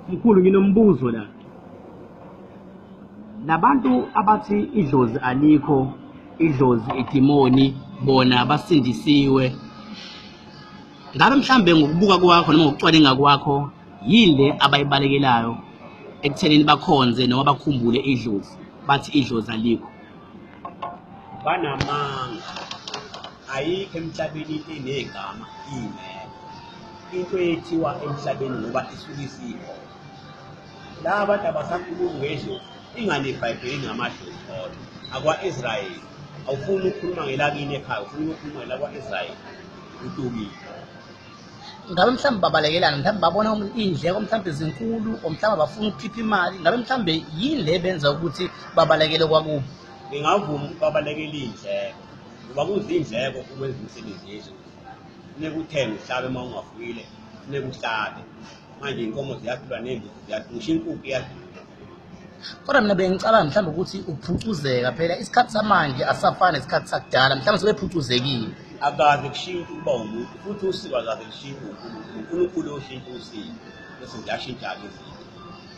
Mkhulu, nginombuzo la. Labantu abathi idlozi alikho, idlozi idimoni, bona basindisiwe. Ngabe mhlambe ngokubuka kwakho noma ngokucwaninga kwakho yini le abayibalekelayo ekuthenini bakhonze noma bakhumbule idlozi, bathi idlozi alikho? Banamanga. Ayikho emhlabeni into enegama ingekho. Into ethiwa emhlabeni ngoba isuke isikhona. Laba bantu abasakhulumi ngedlozi, ingani iBhayibheli ngamadlozi kodwa. Akwa-Israyeli awufuni ukukhuluma ngelakini ekhaya, ufuna ukukhuluma ngelakwa-Israyeli. Utukile. Ngabe mhlawumbe babalekelana, mhlawumbe babona iy'ndleko mhlawumbe zinkulu, or mhlawumbe bafuna ukukhipha imali. Ngabe mhlawumbe yini le benza ukuthi babalekele kwakubo? Ngingavuma ukuthi babalekele iy'ndleko, ngoba kuzindleko ukwenza imisebenzi yedlozi. Funeka uthenge uhlabe uma ungafuyile, funeka uhlabe. Manje iy'nkomo ziyadura ney'mbuzi ziyadura, ngisho inkukhu iyadura. Kodwa mina bengicabanga mhlawumbe ukuthi ukuphucuzeka, phela isikhathi samanje asisafani nesikhathi sakudala, mhlawumbe sebephucuzekile. Akaze kushintshe ukuba umuntu, futhi usiko akaze lishintshe uNkulunkulu. UNkulunkulu oshintsha usiko, bese ziyashintsha-ke izinto.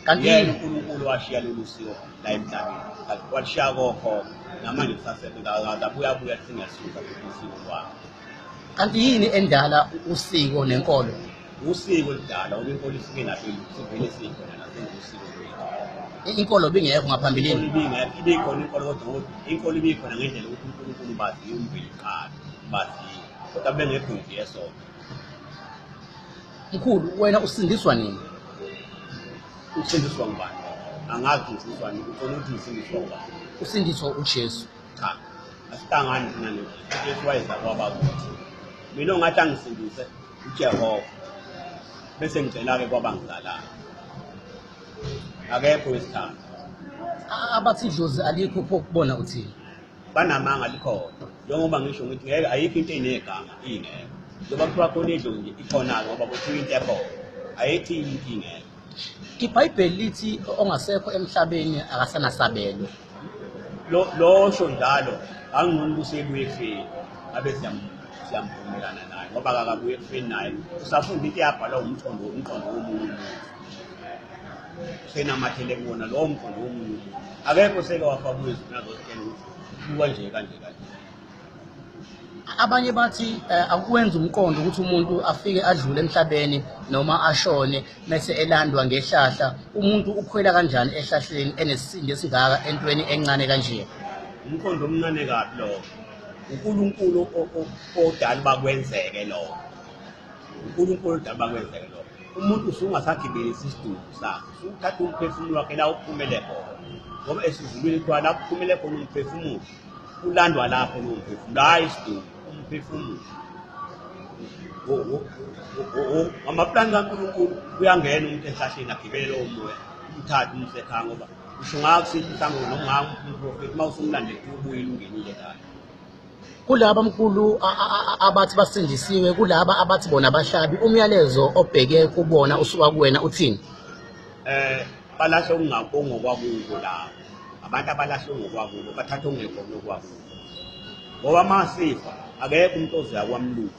Kanti yena uNkulunkulu washiya lolu siko la emhlabeni, walishiya kokhokho, namanje kusasebenza, akaze abuya buya singasusa futhi usiko lwakhe. Kanti yini endala, usiko nenkolo? Usiko oludala, ngoba inkolo isuke nabelungu, sivele sikhona nasenza usiko lwethu. Inkolo ibingekho ngaphambilini? Inkolo ibingekho, ibikhona inkolo, kodwa ngoba inkolo ibikhona ngendlela yokuthi uNkulunkulu baziyo umveli kuqala, baziyo, kodwa bengekho nje yesonto. Mkhulu, wena usindiswa nini? Usindiswa ngubani? Angazi ngisindiswa nini, ukhona ukuthi ngisindiswa ngubani? Usindiswa uJesu. Cha, asihlangani thina noJesu. UJesu wayeza kwabakuthi. Mina ongathi angisindise uJehova, bese ngicela-ke kwabangizalayo. Akekho wesithathu. Abathi idlozi alikho pho kubona uthini? Banamanga, likhona. Njengoba ngisho ngithi ngeke, ayikho into enegama ingekho. Njengoba kuthiwa khona idlozi nje ikhona-ke, ngoba kuthiwa into ekhona. Ayithi into ingekho. IBhayibheli lithi ongasekho emhlabeni akasanasabelo. Lo osho njalo angcono ukuthi ebuye ekufeni, ngabe siyamvumelana naye, ngoba akakabuye ekufeni naye usafunda into eyabhalwa umqondo womunye umuntu, usenamathele kuwona lowo mqondo womunye umuntu. Akekho oseke wafa kuye ezulwini azositshela ukuthi kuba nje kanje kanje. Abanye bathi akwenza umqondo ukuthi umuntu afike adlule emhlabeni noma ashone mese elandwa ngehlahla. Umuntu ukhwela kanjani ehlahleni enesisindo esingaka entweni encane kanje? Umqondo omncane kabi lowo. uNkulunkulu odala uba kwenzeke lokho. uNkulunkulu odala uba kwenzeke lokho. Umuntu usungasagibelisi isidumbu sakhe, usuthatha umphefumulo wakhe la uphumele khona, ngoba esizulwini kuthiwa la kuphumele khona umphefumulo kulandwa lapho lowo mphefumulo, hhayi isidumbu, umphefumulo. Ngamaplani kaNkulunkulu uyangena umuntu ehlahleni agibele lowo moya, umthathe umse ekhaya, ngoba ngisho ungakusiphi isangoma noma ungakumprofethi, uma usumlandela ubuyile ungenile ekhaya. Kulaba mkhulu abathi basindisiwe, kulaba abathi bona abahlabi, umyalezo obheke kubona usuka kuwena uthini? Balahle okungokwakubo labo. Abantu abalahle okungokwakubo, bathatha okungekhona okwakubo. Ngoba uma sifa akekho umuntu ozoya kwamlungu.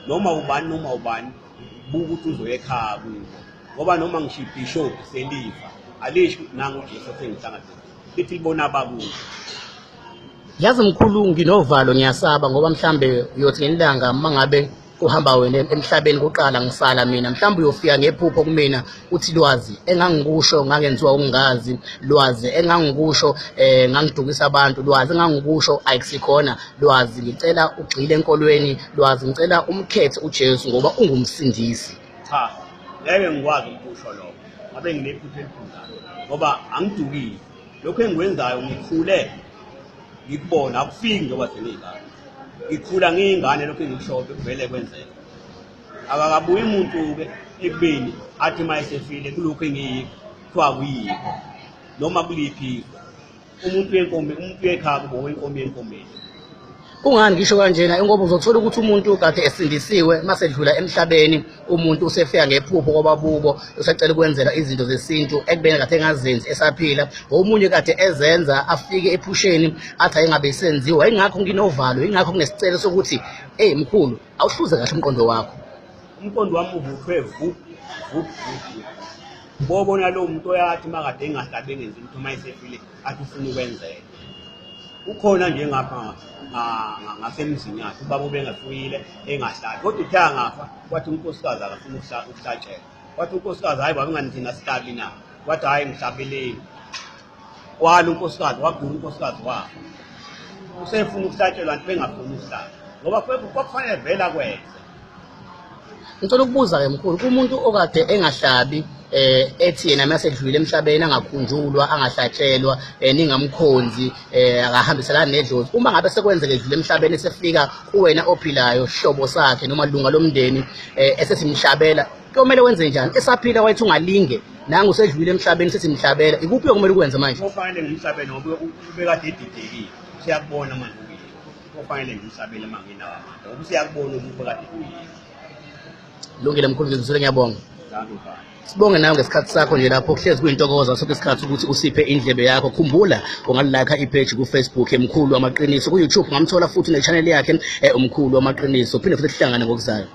Noma ubani, noma ubani, buka ukuthi uzoya ekhaya kubo. Ngoba noma ngisho ibhishobhi selifa, alisho ukuthi nangu uJesu osengihlangabezile. Lithi libona abakubo. Yazi mkhulu, nginovalo, ngiyasaba, ngoba mhlambe uyothi ngelanga uma ngabe kuhamba wena emhlabeni kuqala ngisala mina, mhlawumbe uyofika ngephupho kumina uthi lwazi engangikusho ngangenziwa ukungazi, lwazi engangikusho ngangidukisa abantu, lwazi engangikusho ayikusikhona, lwazi ngicela ugxile enkolweni, lwazi ngicela umkhethe uJesu ngoba ungumsindisi. Cha, ngeke ngikwazi ukusho lokho, ngabe nginephutha elikhulu ngoba angidukile. Lokho engikwenzayo ngikhule ngikubona, akufiki njengoba sengiyingane. Ngikhula ngiyingane, lokho engikushoyo kuvele kwenzeka. Akakabuyi umuntu-ke ekubeni athi uma esefile kulokhu engiyikho kuthiwa kuyikho noma kuliphi izwe. Umuntu uyenkomo, umuntu uyekhaya kubo wenkomo yenkomeni. Kungani ngisho kanjena? Ngoba uzothola ukuthi umuntu kade esindisiwe, mase edlula emhlabeni umuntu usefika ngephupho kwababubo, usecela ukwenzela izinto zesintu ekubeni kade engazenzi esaphila. Omunye kade ezenza afike ephusheni athi ayingabe isenziwa. Ingakho nginovalo, ingakho kunesicelo sokuthi hey mkhulu, awuhluze kahle umqondo wakho. Umqondo wami uvuthwe vu vu vu. Bobona lowo muntu oyathi makade engahlabi engenzi lutho, uma esefile athi ufuna ukwenzela. Ukhona nje ngapha ngasemzini yakhe ubaba ubengafuyile engahlabi, kodwa uthe angafa kwathi unkosikazi akafuna ukuhlatshelwa. Kwathi unkosikazi, hhayi baba, ingani thina sihlabi na? Kwathi hhayi, ngihlabeleni. Wala unkosikazi, wagula unkosikazi wafa. Usefuna ukuhlatshelwa nti bengafuni ukuhlaba ngoba kwakufanele vele akwenze. Ngicela ukubuza-ke mkhulu, kumuntu okade engahlabi ethi yena mase edlulile emhlabeni angakhunjulwa, angahlatshelwa, ningamkhonzi, akahambiselani nedlozi, uma ngabe sekwenzeke edlule emhlabeni esefika kuwena ophilayo hlobo sakhe noma lunga lomndeni esesimhlabela, kuyomele wenze njani? Esaphila wayethi ungalinge, nangu usedlulile emhlabeni sesimhlabela, ikuphi okumele ukwenze manje? Kufanele ngimhlabele ngoba ubekade edidekile, useyakubona manje ukuyini. Kufanele ngimhlabele uma nginawo amandla ngoba useyakubona ubekade kuyini. Lungile mkhulu, ngizwile, ngiyabonga. Sibonge nawe ngesikhathi sakho nje lapho kuhlezi kuyintokozo sonke isikhathi ukuthi usiphe indlebe yakho. Khumbula ungalike ipage ku-Facebook Mkhulu Wamaqiniso, ku-YouTube ungamthola futhi ne-channel yakhe Umkhulu Wamaqiniso. Phinde futhi sihlangane ngokuzayo.